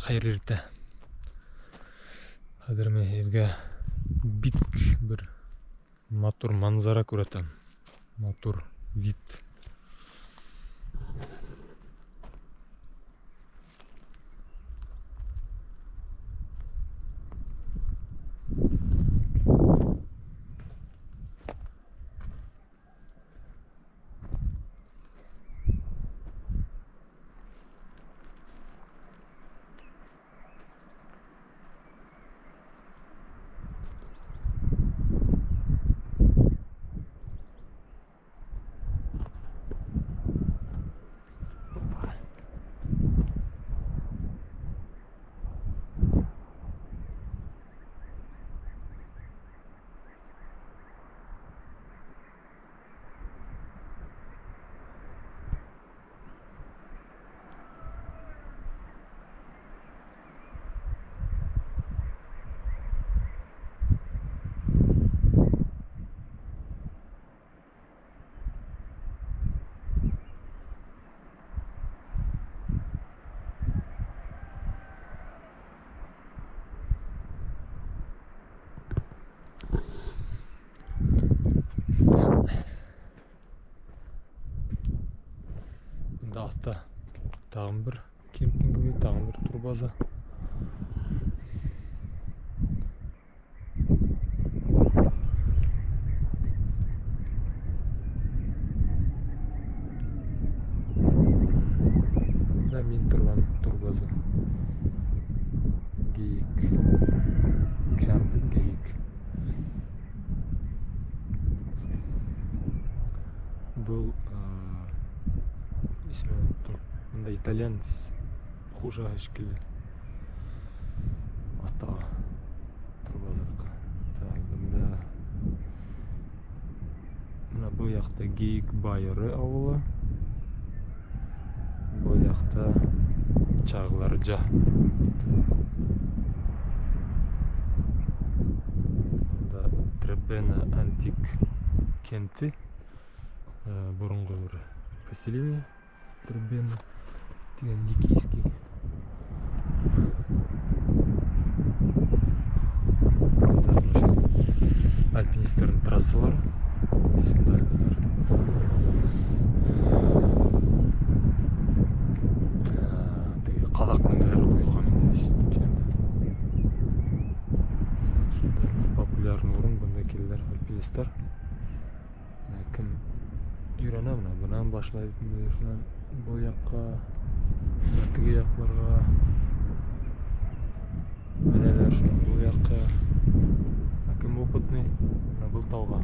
Хәйерле иртә. Хәҙер мин һеҙгә бик бер матур манзара күрһәтәм. Матур вид. Бында аҫта тағын бер кемпинговый, тағын бер турбаза. Бында мин торған турбаза. Гейк. Кемп Гейк. Был исемен оноттом. Бында итальянец хужа шикелле. Аҫтағы турбазаныҡы. Так, бында бына был яҡта Гейк Байыры ауылы. Был яҡта Чағларжа. Бында Требена антик кенте. Боронғо бер поселение Требена тигән ликийский. Бында ошо альпинисттарҙың трассалары. Исемдә альпиндар. Теге ҡаҙаҡ нәмәләре ҡуйылған инде тигәндә. Шундай популярный урын, бында киләләр альпинисттар. Менә кем өйрәнә, менә бынан башлай бит инде, шунан был яҡҡа, бына теге яҡларға менәләр, шунан был яҡҡа. Ә кем опытный, бына был тауға.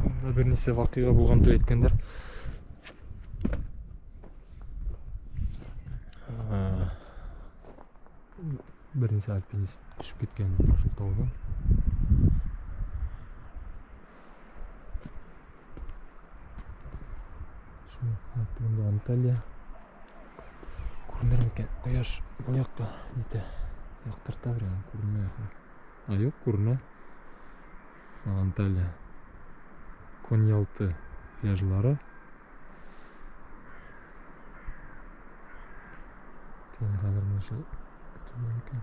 Бында бер нисә ваҡиға булған тип әйткәндәр. Бер нисә альпинист төшөп киткән ошол тауҙан. Шул тегендә Анталия. Күренер микән? Ҡояш был яҡҡа нитә, яҡтырта бер, күренмәй ахыры. А, юҡ, күренә. Анталия. Конъялты пляжлары. Тегене хәҙер менә шул икән.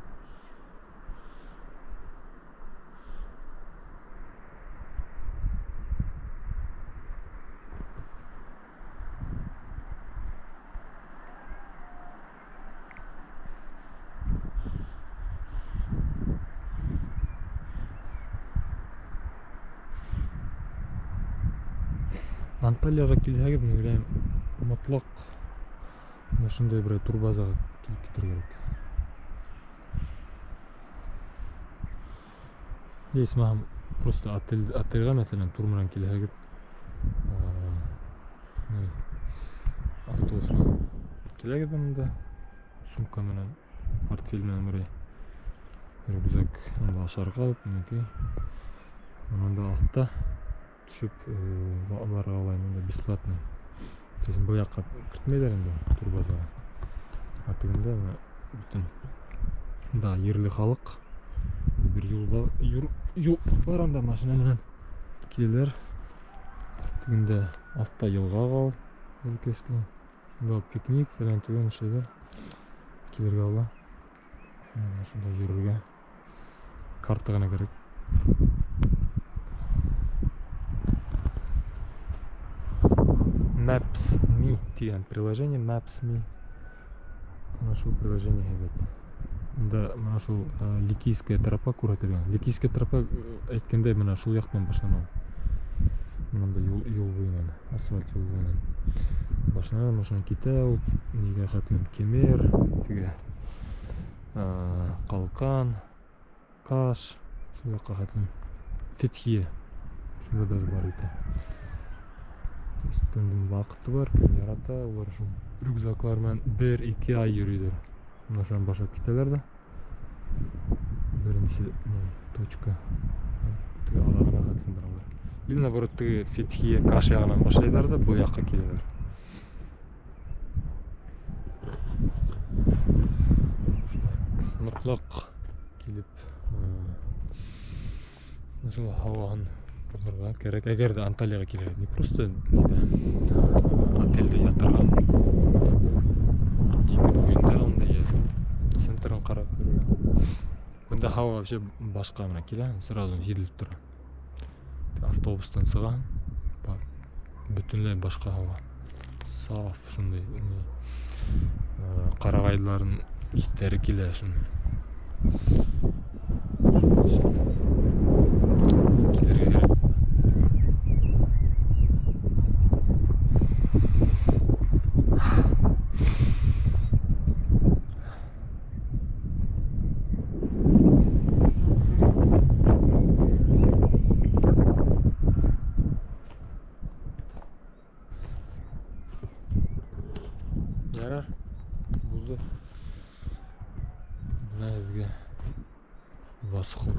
Анталияға килһәгеҙ, мин уйлайым, мотлаҡ менә шундай бер турбазаға килеп китергә кәрәк. Исмаһам, просто отельгә, мәҫәлән, тур менән килһәгеҙ, автобус менән киләгеҙ ҙә бында, сумка менән, портфель менән берәй рюкзак унда ашарға алып, минеке. Унан да аҫта төшөп, барырға алайым, унда бесплатный. То есть был яҡҡа кертмәйҙәр инде турбазаға. Ә тегендә бына бөтөн да ерле халыҡ бер юл бар, юл бар анда машина менән киләләр. Тегендә аҫта йылға ағау, бәләкәс кенә. Шунда пикник фәлән төгән эшләйҙәр. Килергә була. Шунда йөрөргә. Карта ғына кәрәк. Maps.me тигән приложение, Maps.me. Мына шул приложение һәйбәт. Унда мына шул Ликийская тропа күрһәтелгән. Ликийская тропа әйткәндәй, мына шул яҡтан башлана. Мында юл буйынан, асфальт юл буйынан. Башлана, машина китә ул, нигә хәтлем Кемер, теге Ҡалҡан, Каш, шул яҡҡа хәтлем. Фетхие. Шунда даже бар итә. То есть кемдең ваҡыты бар, кем ярата, улар шул рюкзаклар менән 1-2 ай йөрөйҙәр. Мына шунан башлап китәләр ҙә. Беренсе точка. Теге аҙағына хәтлем баралар. Или наоборот, теге Фетхие, Каш яғынан башлайҙар ҙа был яҡҡа киләләр. Мотлаҡ килеп, шул һауаһын алырға кәрәк. Әгәр ҙә Анталияға килһәгеҙ, не просто ниҙә, отелдә ятырға, диңгеҙ буйында унда йә центрын ҡарап йөрөргә. Бында һауа вообще башҡа менән килә, сразу һиҙелеп тора. Автобустан сығаһың, бөтөнләй башҡа һауа. Саф, шундай, ҡарағайларҙың еҫтәре килә шундай. Килергә кәрәк. Ярар, булды. Бына һеҙгә восход.